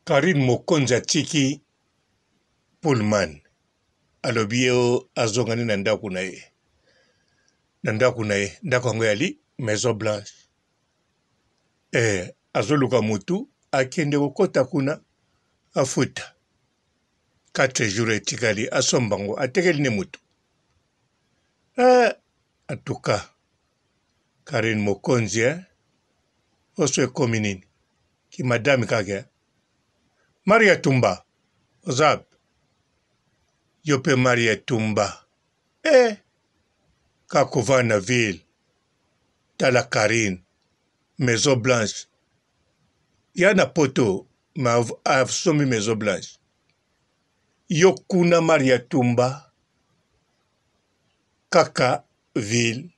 Carine mokonzi atiki Pullman alobi ye azonga nde na ndako na ye na ndako na ye ndako yango yali maison blanche eh, azoluka motu akende kokota kuna afuta 4 jours etikali asomba yango atekeli nde motu eh, en tout cas Carine mokonzi eh? Oso ekomi nini? Ki madame kaka eh? Maria Tumba oza yo pe Maria Tumba eh kaka kovanda na ville tala Carine maison blanche ya na poto ma asombi maison blanche yo kuna Maria Tumba kaka ville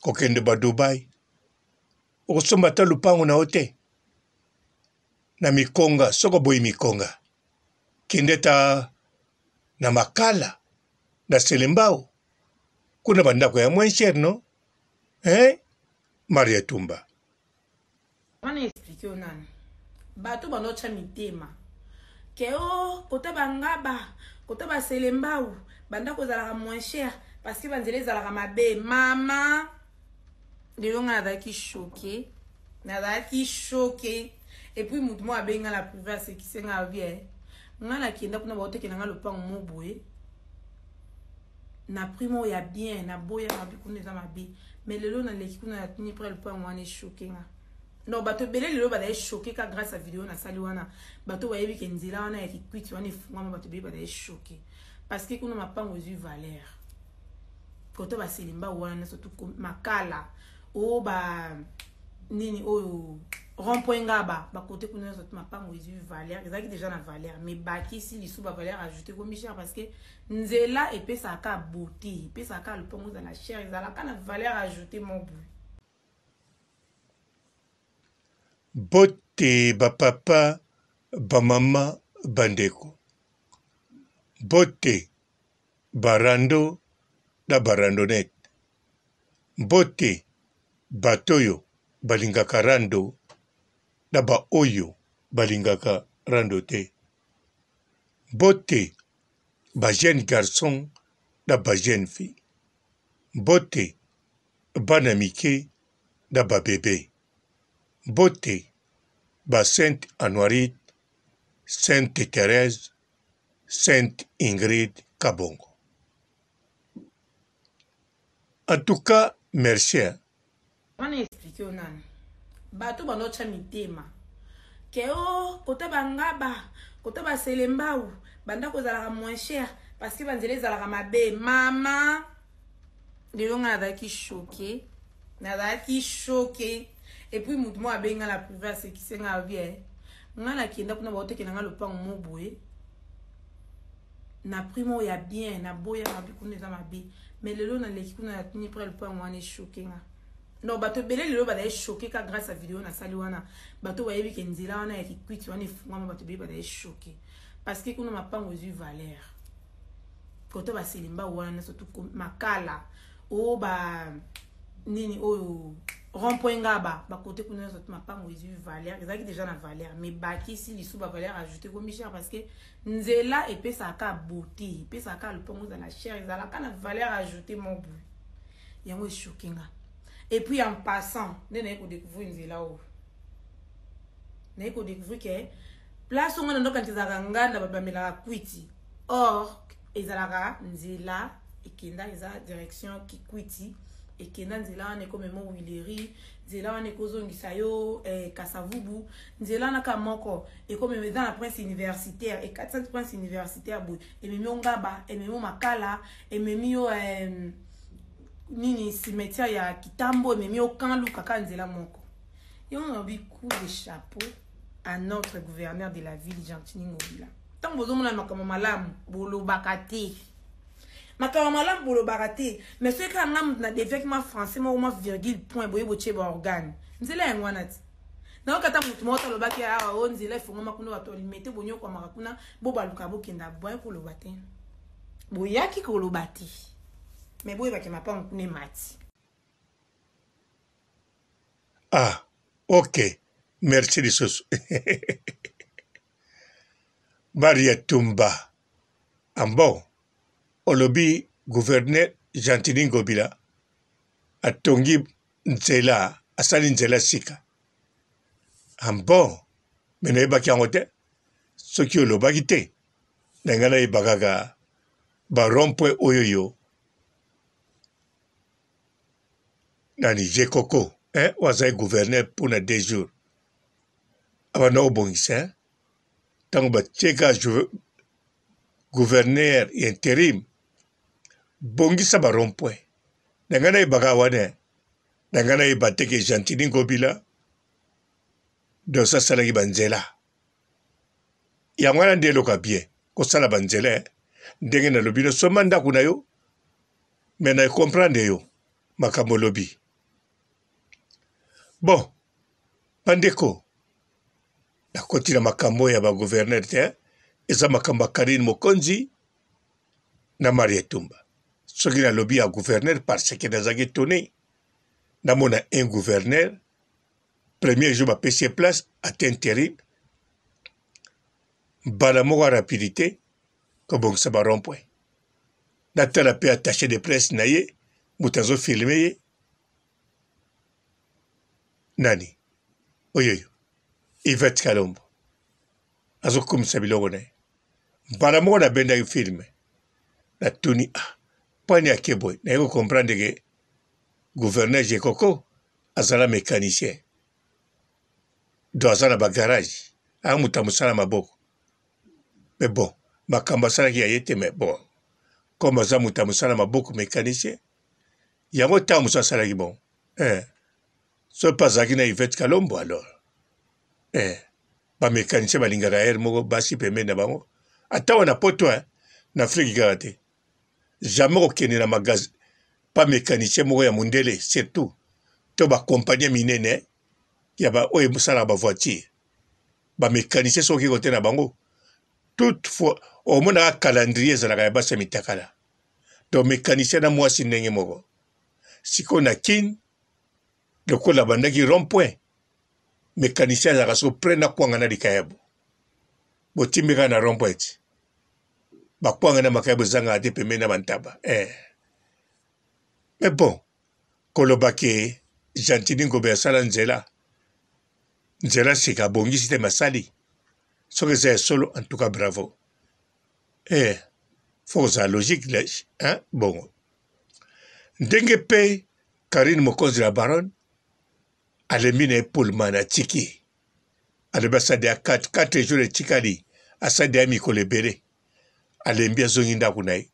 kokende ba Dubai okosomba ata lupango na yo te na mikonga soki oboyi mikonga kende ta na makala na selembao kuna bandako ya moins cher no hein Maria Tumba wana explike yo nani bato banotya mitema ke o oh, kota bangaba kota baselembau bandako ezalaka moins cher parce que banzela ezalaka mabe mama lelo ngai nazalaki choke nazalaki choke epuis motu moko abengi ngai na prive asekisi ngai alobi e ngai nakenda kuna baotekela ngai lopango mo boye na prix moko ya bien naboya mabe kuna eza mabe mais lelo naleki kuna natuni près lopango wana echoke nga non bato ebele lelo bazali choke ka grâce ya video nasali wana bato bayebi ke nzela wana ya kikwiti wana efungwama bato ebele bazali choke parce que kuna mapango ezwi valeur koto baselimba wana surtout makala o ba nini oyo rond point ngaba bakote kuna nyonso mapango ezwi valeur ezalaki déjà na valeur mais bakisi lisusu ba valeur ajoute komi cher parce que nzela epesaka beauté epesaka lopango ezala cher ezalaka na valeur ajoute mo boye Mbote ba papa, ba mama, ba ndeko. Mbote ba rando na ba randonnette. Mbote bato oyo balingaka rando na ba oyo balingaka rando te. Mbote ba jeunes garçons na ba jeunes filles. Mbote bana mike na ba bebe. Mbote ba Sainte Anuarite, Sainte Therèse, Sainte Ingrid Kabongo. En tout cas, merci. Hein. Wana explique yo nani bato banotya mitema ke o oh, kota bangaba kota baselembau bandako ezalaka moins cher parce que banzela ezalaka mabe mama lelo ngai nazalaki choke nazalaki choke epuis motu moko abengi ngai na prive asekisi ngai alobi e ngai nakenda kuna baotekela ngai lopango mo boye na prix moko ya bien naboya mabe kuna eza mabe mais lelo naleki kuna natuni près lopango wana echoke nga non bato ebele lelo bazali choke ka grâce ya video nasali wana bato bayebi ke nzela wana ya kikwiti wana efungwama bato ebele bazali choke parce que kuna mapango ezwi valeur koto baselimba wana nyonso tu makala o ba nini oyo rond point ngaba bakote kuna nyonso tu mapango ezwi valeur ezalaki déjà na valeur mais bakisi lisusu ba valeur ajoute komi cher parce que nzela epesaka beauté epesaka lopango ezala cher ezalaka na valeur ajoute mo boye yango echoke nga et puis en passant nde naye kodécouvrir nzela oyo naye kodécouvrir ke place onga na ndokanisi ezalaka nganda bato bamelaka kwiti or ezalaka nzela ekenda eza direction kikwiti ekenda nzela wana ekomema wileri nzela wana ekozongisa yo eh, kasavubu nzela wana ka moko ekomema eza na prince universitaire ekatisaki prince universitaire boye ememi yo ngaba ememi yo makala ememi yo eh, nini cimetière ya kitambo ememi yo kanlu kaka nzela moko yango nalobi coup de chapeau à notre gouverneur de la ville Gentiny Ngobila ntango bozomona makambo malamu bolobaka te makambo malamu bolobaka te mais soki kaka nga moto na deviaki mwa français moko mwa virgule point boye botie baorgane nzela yango wana ti nayoka ata moto moko alobaki awa o nzela efongama kuna bato limete bonyokwamaka kuna bobaluka bokenda boyaki koloba te boyaki koloba te mais boyebaki mapango kuna emati Ah, ok. Merci lisusu. Maria Tumba ambon olobi gouverneur Gentiny Ngobila atongi nzela asali nzela sika ambon me nayebaki yango te soki olobaki te na ngai nayeba kaka ba rond point oyo yo nani Jekoko eh, oyo azali gouverneur mpo na deux jours abanda kobongisa eh? ntango batieka gouverneur ya interim bongisa ba rond point na ngai nayebaka wana eh? na ngai nayeba te ke Gentiny Ngobila donc asalaki banzela yango wana nde eloka bien kosala banzela eh? ndenge nalobi no somba ndako na yo me na comprendre yo makambo olobi bon bandeko nakoti na makambo ya ba gouverneur te eza makambo ya Karine Mokonzi na Marie Tumba soki nalobi ya gouverneur parce que nazalaki étonné namona un gouverneur premier jour bapesi ye place ata intérim mbala moko ya rapidité kobongisa ba rond point natala mpe attaché de presse na ye moto azofilme ye nani oyoyo Yvette Kalombo azokumisa biloko na ye mbala moko nabendaki filme natuni ah mpani ake boye naye kocomprendre ke gouverneur Jekoko azala mécanicien donc aza na bagarage aya moto ya mosala maboko mais bon makambo asalaki ya ye te mais bon comme aza moto ya mosala maboko mécanicien yango ntango mosusu asalaki bon eh. soki mpe azalaki na Yvette Kalombo alors eh. Bamécanicien balingaka heure moko basi pembeni na bango ata wana poto eh. Na Afrique kaka te jamais kokende na magasin pa mécanicien moko ya mondele surtout to bakompagnie minene ya ba oyo esalaka bavoiture bamécanicien soki kote na bango toutefois omonaka calendrier ezalaka ya basi ya mitakala donc mécanicien na mwasi ndenge moko sikoyo na kin lokola abandaki rond point mécanicien azalaka soko près na kwanga na likayabo botimbi kaka na rond point ti bakwanga na makayabo ezangaka te pembeni na bantaba eh. Mais bon koloba ke Gentiny Ngobe asala nzela nzela sika abongisi te masali soki eza ya solo en tout cas bravo eh faut kozala logique hein bongo ndenge mpe Karine Mokonzi la baronne alembi na ye Pullman atiki alobi asali ya 4 4 jours etikali asali ya mikolo ebele alembi azongi ndako na ye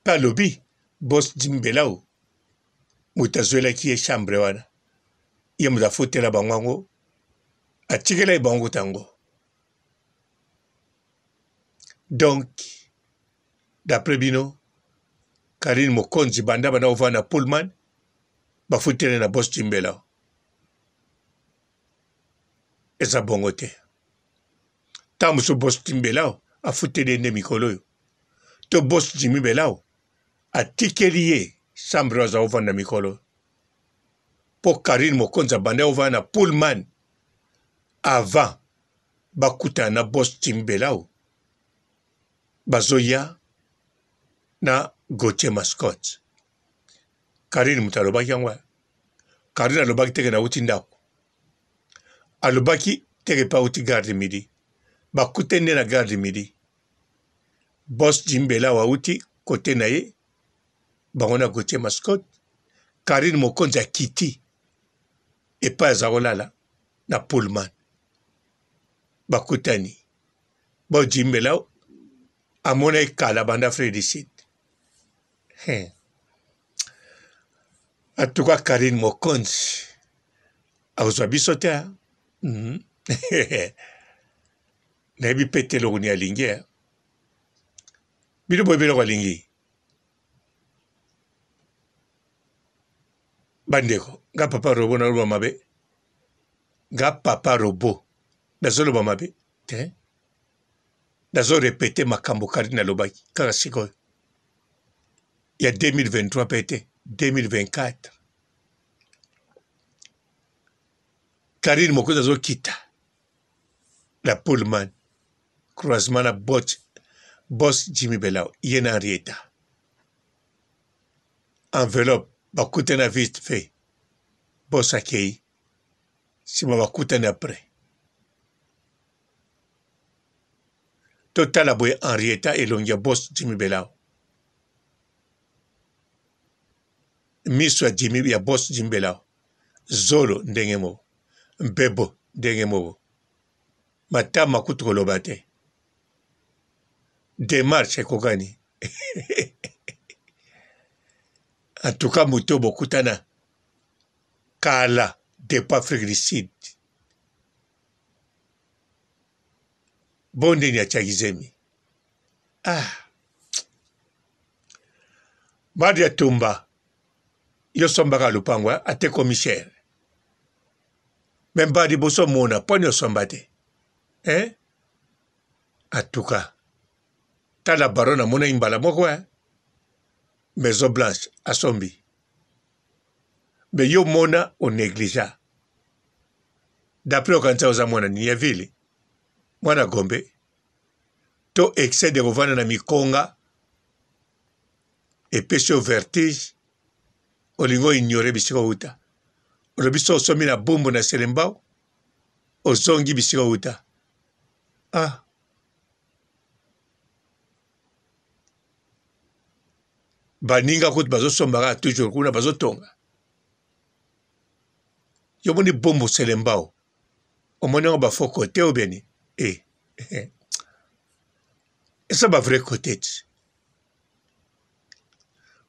mpe alobi bos Jimbelau moto azwelaki ye chambre wana ye moto afutela bango yango atikelaki bango kuta yango donc d'après bino Karine Mokonzi banda banda kovanda na Pullman bafutele na bos Jimbelau eza bongo te ntango mosusu bos Jimbelau afuteli ye nde mikolo oyo to bos Jimmy Belau atikeli ye chambre oyo aza kovanda mikolo mpo Karine Mokonzi abanda kovanda na Pullman avant bakutana na bos Jimmy Belau bazoya na Gauthier Mascotte Karine moto alobaki yango Karine alobaki teke nauti ndako alobaki teke mpe auti gare du midi bakutani nde na gare du midi Boss Jimmy Belau auti kote na ye bango na Gauthier Mascotte Karine Mokonzi akiti epai aza kolala na Pullman bakutani bo Jimmy Belau amonaki kala banda Afrique du Sud hmm. En tout cas Karine Mokonzi akozwa biso te Nayebi pe te eloko nini alingi eh. Bino boyebi eloko alingi? Bandeko, nga papa robo naloba mabe? Nga papa robo nazoloba mabe te? Nazo repete makambo Karine alobaki kaka sikoyo ya 2023 pe te 2024. Karine Mokonzi azokita na Pullman. Croisement na bot boss Jimmy Belao ye na Henrietta. Enveloppe bakutana vite fait. Boss akei. Sima bakutani après. Totala boye Henrietta elongi ya boss Jimmy Belao. Miso ya Jimmy ya boss Jimmy Belao. Zolo ndenge moko. Mbebo ndenge moko. Matama kutu koloba te. Demarche ekokani. En tout cas moto bokutana kala depuis Afrique du Sud. Bondeni atiaki zemi. Ah. Maria Tumba yo sombaka lopango ate commissaire. Me mbala liboso omona mpo nini osomba te eh? Atuka tala baron amonaki mbala moko eh? Maison Blanche asombi me yo mona onegligea d'après okanisa oza mwana nini ya ville mwana Gombe to excès de kovanda na mikonga epesi yo vertige olingi o ignore bisika owuta olobi so osombi na bumbu na selembao ozongi bisika owuta ah baninga kutu bazosomba kaka toujours kuna bazotonga yo moni bumbu selembao omoni yango ba faux cote ou bien eh eza ba vrai cote ti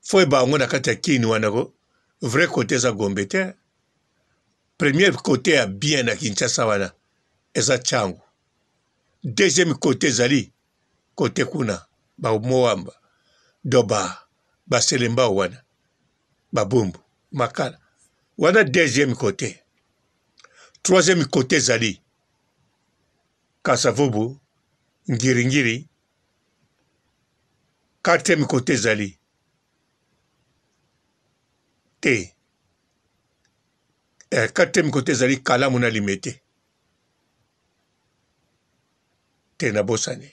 fo eba yango na kati ya kini wana ko vrai cote eza gombe te premier cote ya bien na kinshasa wana eza tshangu deuxième cote ezali cote kuna ba moamba do ba baselembao wana babumbu makala wana deuxième cote troisième cote ezali kasavubu ngiringiri quatrième cote ezali te eh, quatrième cote ezali kalamu na limete te nabosani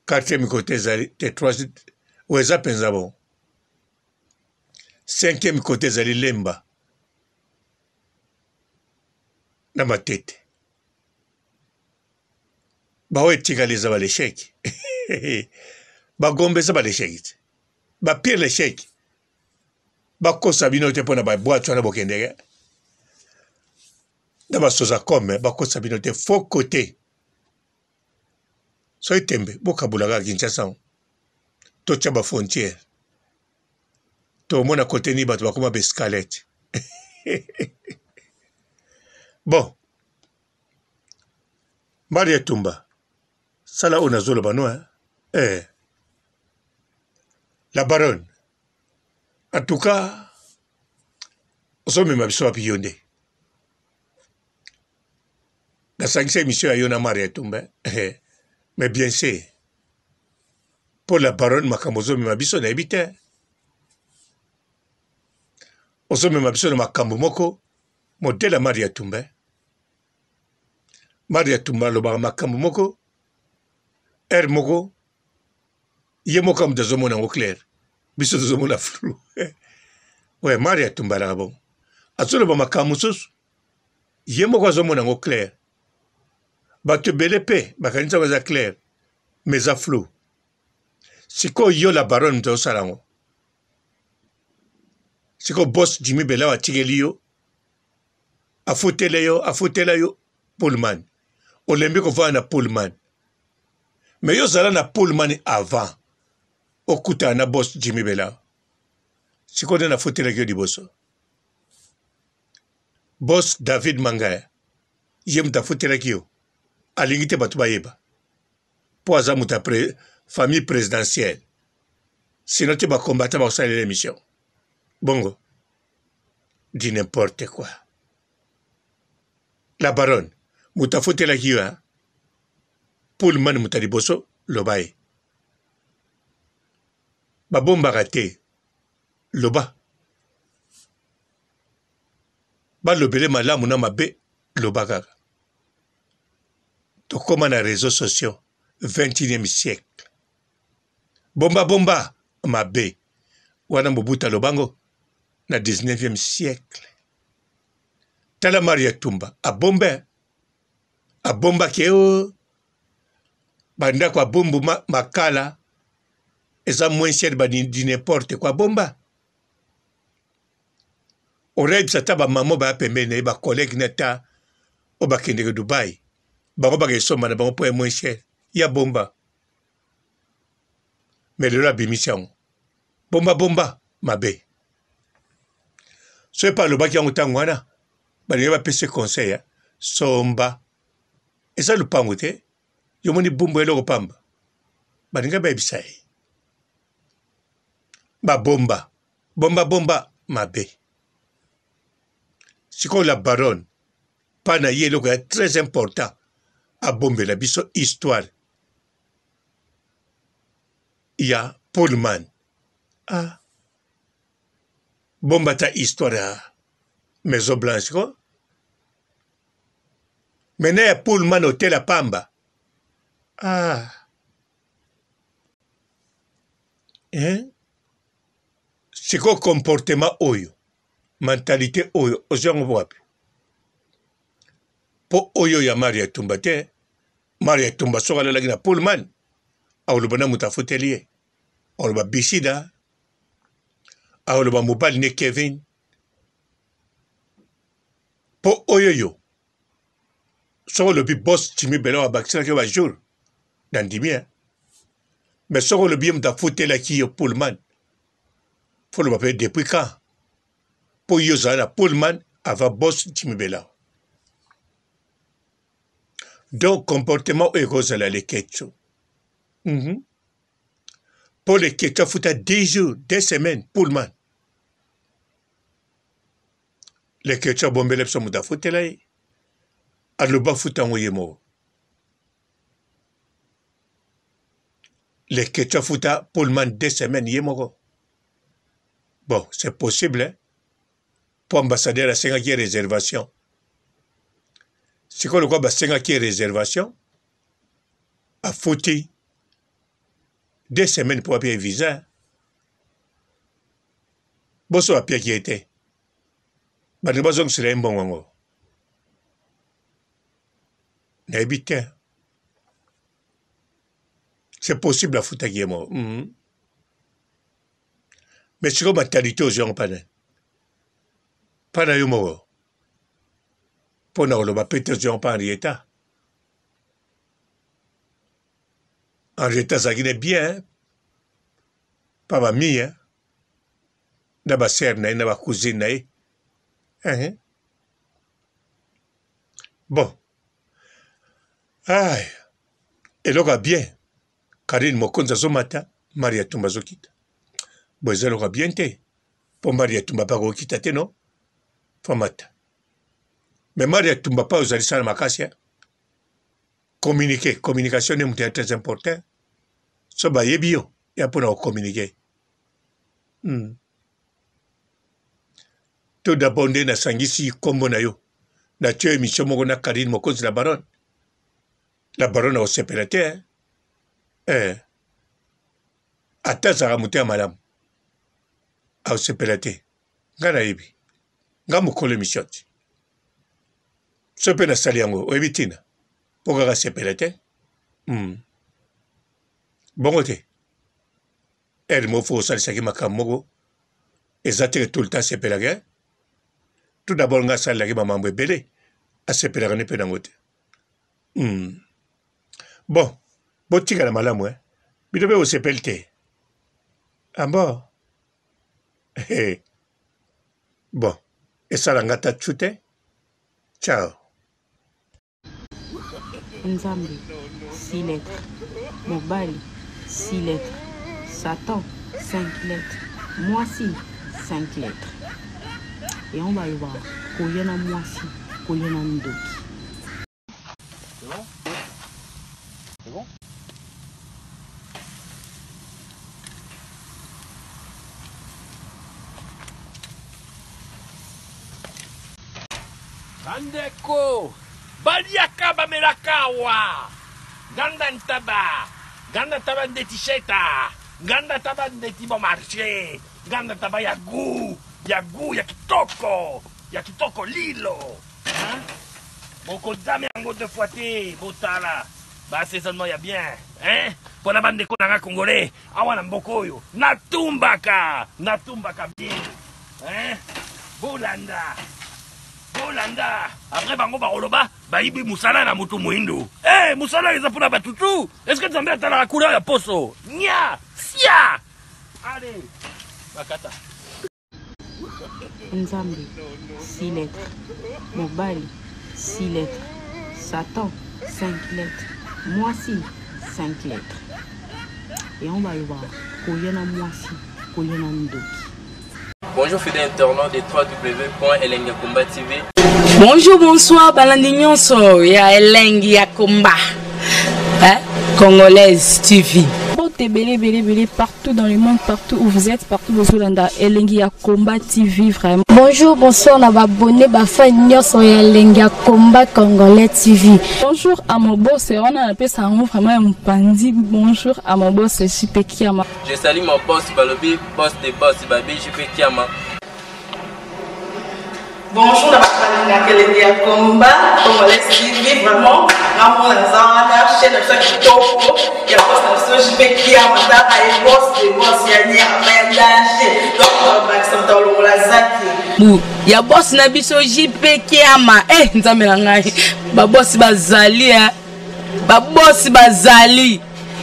quatrième cote ezali te troisième oyo eza mpenza bon cinquième cote ezali lemba na matete baoyo etikali eza balesheki bagombe eza balesheki te bapire lesheki bakosa bino te mpo na babwate wana bokendeke na basoza comme bakosa bino te faux côté soki tembe bokabola kaka kinshasa totya bafrontière tomona kote nini bato bakoma baescalete bon mbali ya tumba sala oyo nazoloba no eh? eh. La baronne en tout cas ozomema biso wapi yo nde nasangisa émission ya yo na Maria Tumba eh. Mais bien sûr mpo la baronne makambo ozomema biso nayebi te ozomema biso na makambo moko modele ya Maria Tumba. Maria Tumba alobaka makambo moko heure moko ye moko moto azomona yango claire biso tozomona flou we Maria Tumba alaka bongo azoloba makambo mosusu ye moko azomona yango claire bato ebele mpe bakanisi yango eza claire mais eza flou sikoyo yo la baronne moto azosala yango sikoyo boss Jimmy Belaw atikeli yo afutele yo afutela yo Pullman olembi kovanda na Pullman mais yo ozala na Pullman avant okutana na boss Jimmy Belaw sikoyo nde nafutelaki yo liboso boss David Mangaya ye moto afutelaki yo alingi te bato bayeba mpo aza moto ya pre, famille présidentielle sino te bacombattant bakosalela émission bongo du n'importe quoi la baronne moto afutelaki yo hein? Pullman moto ya liboso loba ye babombaka te loba balobele malamu na mabe loba kaka. Tokoma na réseaux sociaux 21e siècle. Bomba bomba mabe wana Mobutu alobango na 19e siècle. Tala Maria Tumba abombe abombaki o oh. Bandako ya bumbu makala eza moins cher ba du n'importe quoi bomba. Orayebisa ata ba mama baya pembeni na ye ba collègue na ta oyo bakendeke Dubai bango bakende somba na bango mpo ya moins cher ya bomba. Mais lelo abimisi yango bomba bomba mabe. Soki mpe alobaki yango ntango wana balingi bapesa conseil ya somba eza lupango te yo moni bumbu eloko pamba balingi bayebisa ye babomba bomba bomba mabe sikoyo la baronne mpa na ye eloko ya très important abombela biso histoire ya Pullman ah bomba ta histoire ya Maison Blanche ko mena ya Pullman hotel ya pamba ah hein sikoyo comportement oyo mentalite oyo ozwi yango wapi mpo oyo ya Maria Tumba te Maria Tumba soki alalaki na Pullman akoloba na moto afuteli ye akoloba bisida akoloba mobali ne Kevin mpo oyo yo soki olobi boss Jimmy Belaw abakiselaki yo ba jour na ndimi hein mais soki olobi ye moto afutelaki yo Pullman fo loba mpe depuis quand mpo yo ozala na Pullman avant boss Jimmy Belaw donc comportement oyo ekozala leketcho mm -hmm. mpo leketcho afuta 10 jours 2 semaines Pullman Leketchou abombela biso moto afutela ye aloba afuta yango ye moko Leketchou afuta Pullman deux semaines ye moko bon c'est possible hein? mpo ambassadeur asengaki ye réservation sikoyo lokola basengaki ye réservation afuti deux semaines mpo apia ye visa boso bapiaki ye te bato bazongisela ye mbongo yango nayebi te c'est possible afutaki ye moko mm -hmm. mais sikoyo mentalité ozwi yango mpa nani mpa na yo moko mpo na koloba mpe te ozwi yango mpa henrieta henrieta azalaki ne bien mpa bamiya na ba sœur na ye na ba cousine na ye eh. Bon ay eloko ya bien Karine Mokonzi azomata Maria Tumba azokita bo eza eloko ya bien te mpo Maria Tumba mpe akokita te no famata mais Maria Tumba mpe ozali sala makasi eh? Communiquer communication nde moto ya très important so bayebi yo ya mpo na kocommuniquer Hmm. Tout d'abord nde nasangisi kombo na yo natie emission moko na Karine Mokonzi la baronne. La baronne akosepela te eh. eh. Ata azalaka moto ya malamu akosepela te. Nga nayebi nga mokolo emission te so mpe nasali yango oyebi ntina mpo kaka asepela te hmm. Bongo te heure moko fo osalisaki makambo moko eza te tout le temps asepelaka eh? Tout d'abord nga asalelaki bamambo ebele asepelaka ne mpe nango te hmm. Bon botikala malamu eh? Bino mpe bosepeli te ambo ah hey. Bon esala nga ta tchu te ciao. Nzambe 6 lettres, mobali 6 lettres, Satan 5 lettres, mwasi 5 lettres. Yango balobaka kolia na mwasi, kolia na ndoki. C'est bon? C'est bon? Bandeko! Baliaka bamelaka awa. Nganda ntaba. Nganda ntaba ndeti sheta. Nganda ntaba ndeti bon marché. Nganda ntaba ya gout. Ya gout ya kitoko. Ya kitoko lilo. Hein? Bokozame yango deux fois te. Botala. Ba assaisonnement ya bien. Hein? Pona bandeko na nga congolais awa na mboka oyo natumbaka natumbaka bien. Hein? Bolanda. Bolanda. Après bango bakoloba bayibi musala na mutu muindu. Eh, hey, musala eza pona batu tout. Est-ce que Nzambe atalaka couleur ya poso? Nya! Sia! Allez, bakata. Nzambe, 6 lettres. Mobali, 6 lettres. Satan, 5 lettres. Mwasi, 5 lettres. Yango balobaka kolia na mwasi, kolia na ndoki. Bonjour fidèles internautes de www.elengiyakomba TV. Bonjour, bonsoir, balandi nyonso ya Elengi ya Komba. Hein? Congolaise TV. Mbote ebele ebele ebele partout dans le monde, partout où vous êtes, partout bozolanda Elengi ya Combat TV vraiment. Bonjour, bonsoir na ba abonné ba fan nyonso ya Elengi ya Combat Congolais TV. Bonjour à mon boss, wana napesa yango vraiment ya mopanzi. Bonjour à mon boss JP Kiama. Je salue mon boss balobi boss de boss babi JP Kiama. Bonjour na bato balingaka elengi ya combat congolais TV vraiment ngamona naza wana chaîne na biso ya kitoko ya boss na biso JP Kiama tala ye boss de boss ya nyama ya danger donc bakisa moto alongola zaki bu ya boss na biso JP Kiama eh nzambe na ngai ba boss bazali eh ba boss bazali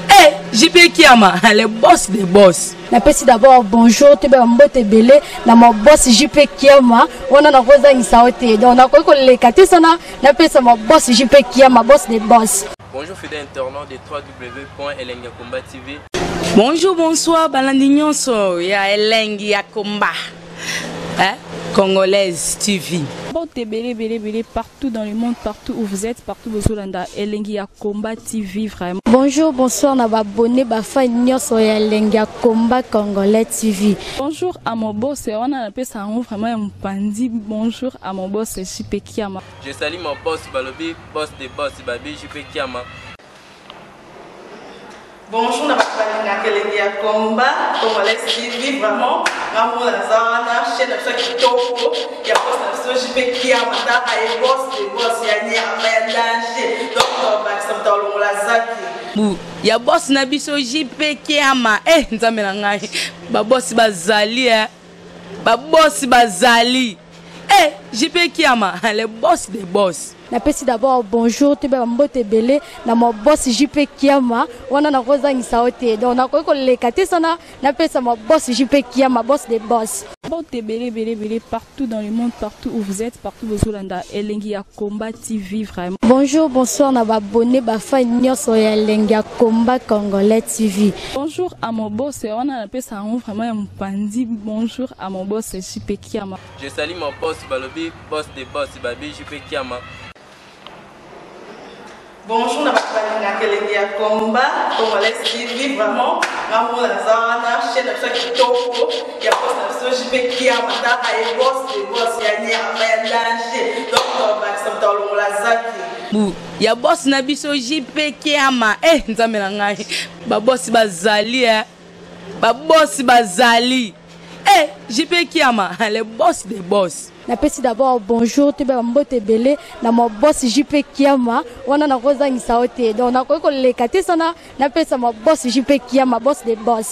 eh JP Kiama le boss de boss. Napesi d'abord bonjour toyeba ba mbote ebele na ma boss JP Kiama wana nakozangisa yo te donc nakoki koleka te sana napesa ma boss JP Kiama boss de boss. Bonjour fidèle internaute de www.elengiyakomba.tv. Bonjour, bonsoir, balandi nyonso ya Elengi ya Komba. Hein? Congolaise TV. Mbote ebele ebele ebele partout dans le monde, partout où vous êtes, partout bozolanda Elengi ya Combat TV vraiment. Bonjour, bonsoir na ba abonné ba fan nyonso ya Elengi ya Combat Congolais TV. Bonjour à mon boss, wana napesa yango vraiment ya mopanzi. Bonjour à mon boss JP Kiama. Je salue mon boss balobi boss de boss babi JP Kiama. Bonjour na bato balingaka elengi ya combat congolais TV vraiment ngamona naza wana chaîne na biso ya kitoko ya boss na biso JP Kiama tala ye boss de boss ya nyama ya danger donc bakisa moto alongola zaki bu ya boss na biso JP Kiama eh nzambe na ngai ba boss bazali eh ba boss bazali eh JP Kiama le boss de boss. Napesi d'abord bonjour toyeba ba mbote ebele na ma boss JP Kiama wana nakozangisa yo te donc nakoki koleka te sana napesa ma boss JP Kiama boss de boss. Mbote ebele ebele ebele partout dans le monde, partout où vous êtes, partout bozolanda Elengi ya Combat TV vraiment. Bonjour, bonsoir na ba abonné ba fan nyonso ya Elengi ya Combat Congolais TV. Bonjour à mon boss, wana napesa yango vraiment ya mopanzi. Bonjour à mon boss JP Kiama. Je salue mon boss balobi boss de boss babi JP Kiama. Bonjour na bato balingaka elengi ya combat congolais TV vraiment ngamona naza wana chaîne na biso ya kitoko ya boss na biso JP Kiama tala ye boss de boss ya nyama ya danger donc bakisa moto alongola zaki bu ya boss na biso JP Kiama eh nzambe na ngai ba boss bazali eh ba boss bazali eh JP Kiama le boss de boss. Napesi d'abord bonjour toyeba ba mbote ebele na ma boss JP Kiama wana nakozangisa yo te donc nakoki koleka te sana napesa ma boss JP Kiama boss de boss.